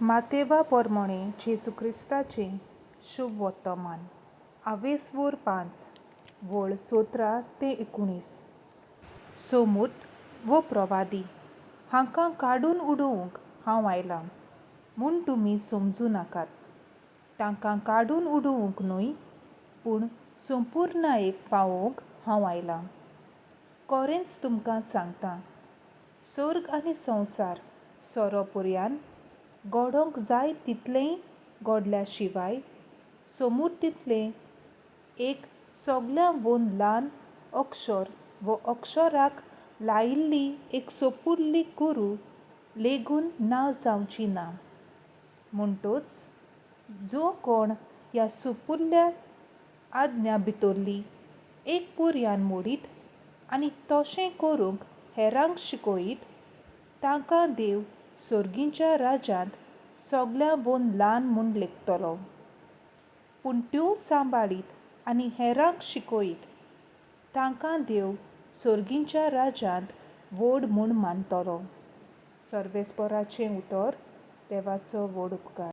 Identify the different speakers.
Speaker 1: मातेवा पोरमोणें जेजू क्रिस्ताचें शुभ वर्तमान आवेसवोर 5 वळ 17 ते 19. सोमूत वो प्रवादी हांकां काडून उडोवंक हांव आयलां म्हूण तुमी समजूं नाकात. तांकां काडून उडोवंक न्हय, पूण संपुर्णायेक पावोवंक हांव आयलां. कोरेंच तुमकां सांगता, सोर्ग आनी संवसार सोरो पुर्यान घडोवंक जाय तितलेंय घडल्या शिवाय सोमुर्तींतलें एक सगळ्यां वोन ल्हान अक्षर वो अक्षराक लायिल्ली एक सोपुल्ली कुरू लेगून ना जावची ना. म्हणटोच जो कोण ह्या सुपुल्ल्या आज्ञा भितरली एक पुर्यान मोडीत आनी तशें करूंक हेरांक शिकयत तांकां देव सोर्गींच्या राज्यांत सगळ्यां वोन ल्हान म्हूण लेखतलो. पूण त्यो सांबाळीत आनी हेरांक शिकयत तांकां देव सोर्गींच्या राज्यांत व्हड म्हूण मानतलो. सर्वेस्पराचें उतर. देवाचो व्हड उपकार.